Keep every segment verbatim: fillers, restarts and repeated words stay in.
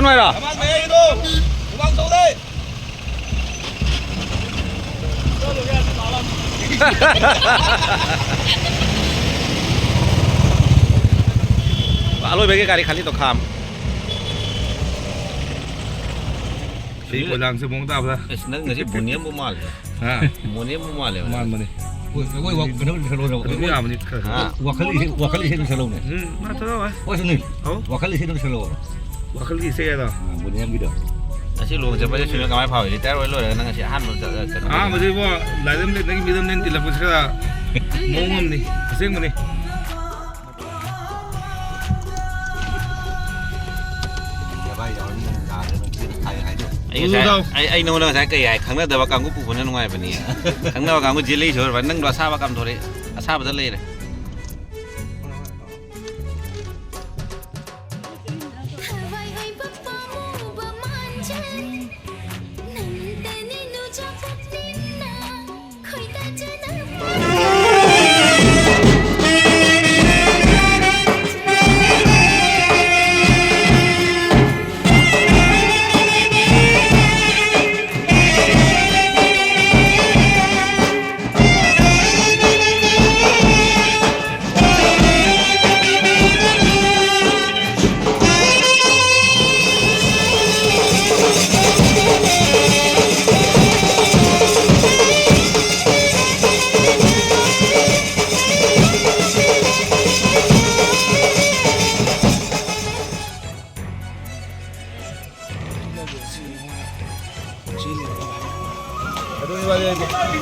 ꯍꯥꯏꯔꯣ? ꯃꯃꯥꯡ ꯃꯌꯥꯏꯒꯤꯗꯣ! ꯃꯃꯥꯡ ꯆꯧꯂꯦ! ꯑꯂꯣꯏꯕꯒꯤ ꯒꯥꯔꯤ ꯈꯜꯂꯤꯗꯣ ꯈꯥꯝ꯫ ꯁꯤ ꯄꯣꯂꯥꯡꯁꯦ ꯃꯑꯣꯡ ꯇꯥꯕ꯭ꯔꯥ? ꯑꯁ, ꯅꯪ ꯉꯁꯤ ꯕꯣꯅꯤꯌꯝꯕꯨ ꯃꯥꯜꯂꯦ꯫ ꯍꯥ? ꯕꯣꯅꯤꯌꯝꯕꯨ ꯃꯥꯜꯂꯦꯕ ꯅꯪ꯫ ꯃꯥꯟꯕꯅꯦ꯫ ꯑꯩꯈꯣꯏ, ꯑꯩꯈꯣꯏ ꯋꯥ-, ꯀꯩꯅꯣ ꯂꯣꯏꯁꯜꯂꯧꯔꯕ? ꯑꯗꯨꯝ ꯌꯥꯕꯅꯤ ꯈꯔ ꯈꯔ꯫ ꯍꯥ? ꯋꯥꯈꯜ ꯏꯁꯩ, ꯋꯥꯈꯜ ꯏꯁꯩ ꯂꯣꯏꯁꯜꯂꯧꯅꯦ꯫ ꯎꯝ, ꯃꯥ ꯊꯣꯛꯂꯛꯑꯣ꯫ ꯍꯣꯏ, ꯁꯨꯅꯤꯜ꯫ ꯍꯥꯎ? ꯋꯥꯈꯜ ꯏꯁꯩꯗꯣ ꯂꯣꯏꯁꯜꯂꯧꯔꯕ? ꯋꯥꯈꯜꯒꯤ ꯏꯁꯩ ꯍꯥꯏꯗꯣ? ꯑꯥ, ꯕꯣꯅꯤꯌꯝꯒꯤꯗꯣ꯫ ꯉꯁꯤ ꯂꯨꯍꯣꯡ ꯆꯠꯄꯁꯦ ꯁꯨꯅꯤꯜ ꯀꯃꯥꯏꯅ ꯐꯥꯎꯏ? ꯔꯤꯇꯥꯌꯔ ꯑꯣꯏ ꯂꯣꯏꯔꯒ ꯅꯪ ꯉꯁꯤ ꯑꯍꯥꯟꯕ ꯆꯠ-, ꯆꯠ-, ꯆꯠꯂꯨꯕ? ꯑꯍꯥꯟꯕꯗꯤꯕꯣ, ꯂꯥꯏꯔꯦꯝ ꯂꯩꯇꯒꯤ ꯃꯤꯗꯜ ꯅꯦꯝ ꯇꯤꯜꯂꯛꯄꯁꯤꯗ ꯃꯑꯣꯡ ꯑꯃꯅꯤ, ꯑꯁꯦꯡꯕꯅꯤ꯫ ꯑꯩ ꯉꯁꯥꯏ, ꯎꯗꯥꯎ꯫ ꯑꯩ, ꯑꯩ ꯅꯉꯣꯟꯗ ꯉꯁꯥꯏ ꯀꯩ ꯍꯥꯏ? ꯈꯪꯅꯗꯕ ꯀꯥꯡꯕꯨ ꯄꯨꯕꯅ ꯅꯨꯡꯉꯥꯏꯕꯅꯤ꯫ ꯈꯪꯅꯕ ꯀꯥꯡꯕꯨ ꯖꯦꯜꯂꯤ ꯁꯣꯏꯔꯕ? ꯅꯪꯗꯣ ꯑꯁꯥꯕ ꯀꯥꯝꯊꯣꯔꯛꯑꯦ꯫ ꯑꯁꯥꯕꯗ ꯂꯩꯔꯦ꯫ ꯊꯋꯥꯏ ꯑꯣꯏꯕ ꯄꯥꯝꯃꯨꯕ ꯃꯥꯟꯖꯩ꯫ ꯅꯪꯇꯅꯤ ꯅꯨꯖꯥ ꯄꯨꯛꯅꯤꯡꯅ ꯈꯣꯏꯗꯥꯖꯅ꯫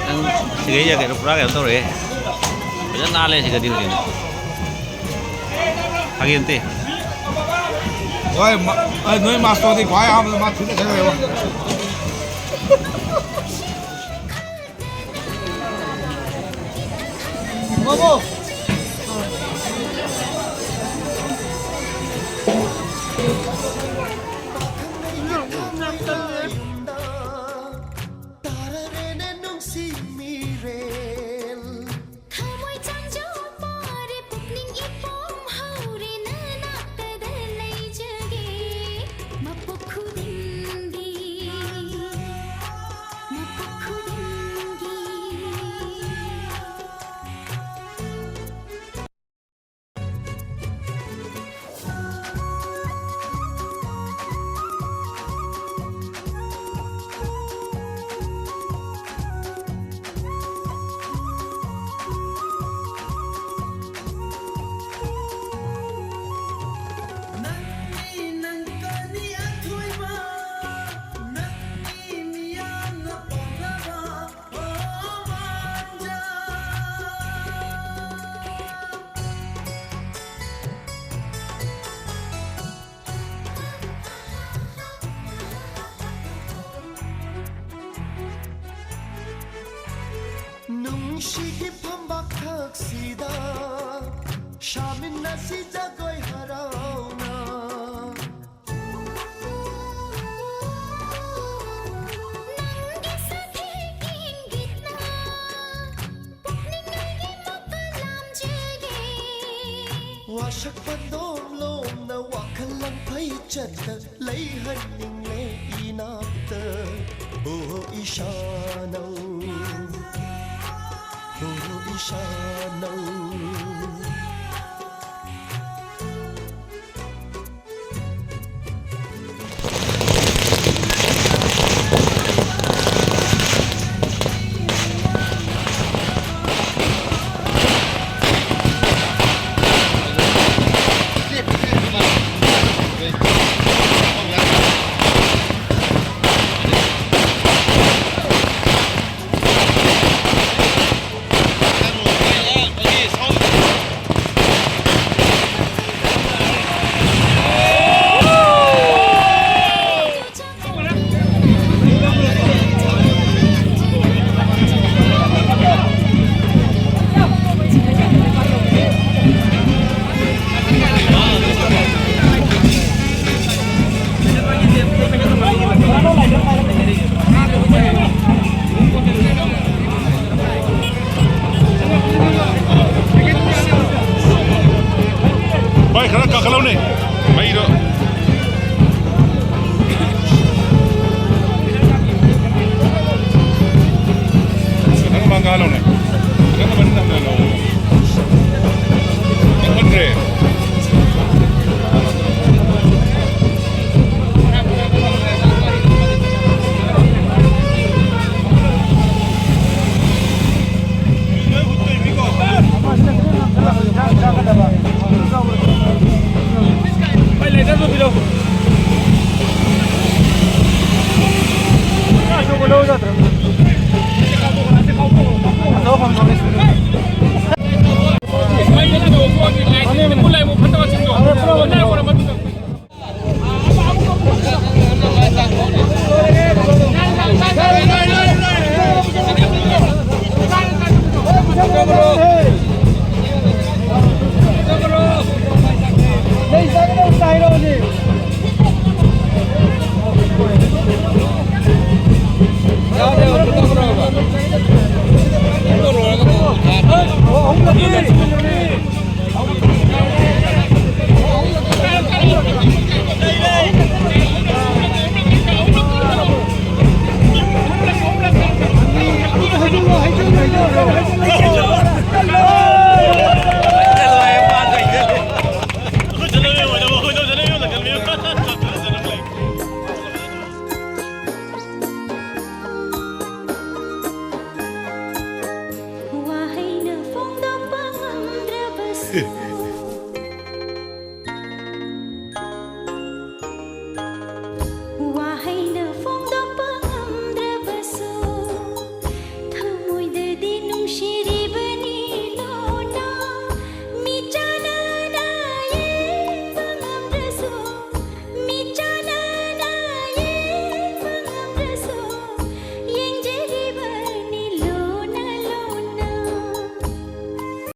ꯅꯪ ꯁꯤꯒꯩ ꯌꯥ ꯀꯩꯅꯣ ꯄꯨꯔꯥ ꯀꯩꯅꯣ ꯇꯧꯔꯦ꯫ ꯐꯖꯅ ꯅꯥꯜꯂꯦ ꯁꯤꯒꯗꯤ ꯍꯧꯖꯤꯛ꯫ ꯐꯥꯒꯤ ꯅꯠꯇꯦ꯫ ꯍꯣꯏ, ꯃ-, ꯑꯩ ꯅꯣꯏ ꯃꯥꯁꯇꯔꯗꯤ ꯈ꯭ꯋꯥꯏ ꯑꯍꯥꯟꯕꯗ ꯃꯥ ꯊꯤꯅ ꯆꯠꯈ꯭ꯔꯦꯕ꯫ ꯃꯥꯃꯣ! ꯊꯃꯣꯏ ꯆꯥꯡꯖꯧ ꯄꯥꯔꯦ, ꯄꯨꯛꯅꯤꯡ ꯏꯄꯣꯝ ꯍꯧꯔꯦ, ꯅꯅꯥꯛꯇꯗ ꯂꯩꯖꯒꯦ꯫ ꯅꯨꯡꯁꯤꯒꯤ ꯐꯝꯕꯥꯛ ꯊꯛꯁꯤꯗ ꯁꯥꯃꯤꯟꯅꯁꯤ ꯖꯒꯣꯏ ꯍꯔꯥꯎꯅ꯫ ꯅꯪꯒꯤ ꯁꯛꯍꯦꯛ ꯏꯪꯒꯤꯠꯅ ꯄꯨꯛꯅꯤꯡ ꯑꯩꯒꯤ ꯃꯄꯥꯟ ꯂꯥꯝꯖꯒꯦ꯫ ꯋꯥꯁꯛꯄ ꯅꯣꯝ ꯂꯣꯝꯅ ꯋꯥꯈꯜ ꯂꯝꯐꯩ ꯆꯠꯇ ꯂꯩꯍꯟꯅꯤꯡꯂꯦ ꯏꯅꯥꯛꯇ꯫ ꯑꯣ ꯏꯁꯥꯅꯧ, ꯑꯣ ꯏꯁꯥꯅꯧ꯫ ꯚꯥꯏ, ꯈꯔ ꯀꯥꯈꯠꯂꯧꯅꯦ ꯃꯩꯗꯣ꯫ ꯈꯤꯇꯪ ꯃꯥꯡ ꯀꯥꯍꯜꯂꯧꯅꯦ꯫ ꯈꯤꯇꯪ ꯃꯅꯤꯡ ꯍꯟꯊꯍꯜꯂꯧ꯫ ꯀꯟꯃꯟꯈ꯭ꯔꯦ꯫ ꯋꯥꯍꯩꯅ ꯐꯣꯡꯗꯣꯛꯄ ꯉꯝꯗ꯭ꯔꯕꯁꯨ, ꯊꯃꯣꯏꯗꯗꯤ ꯅꯨꯡꯁꯤꯔꯤ꯫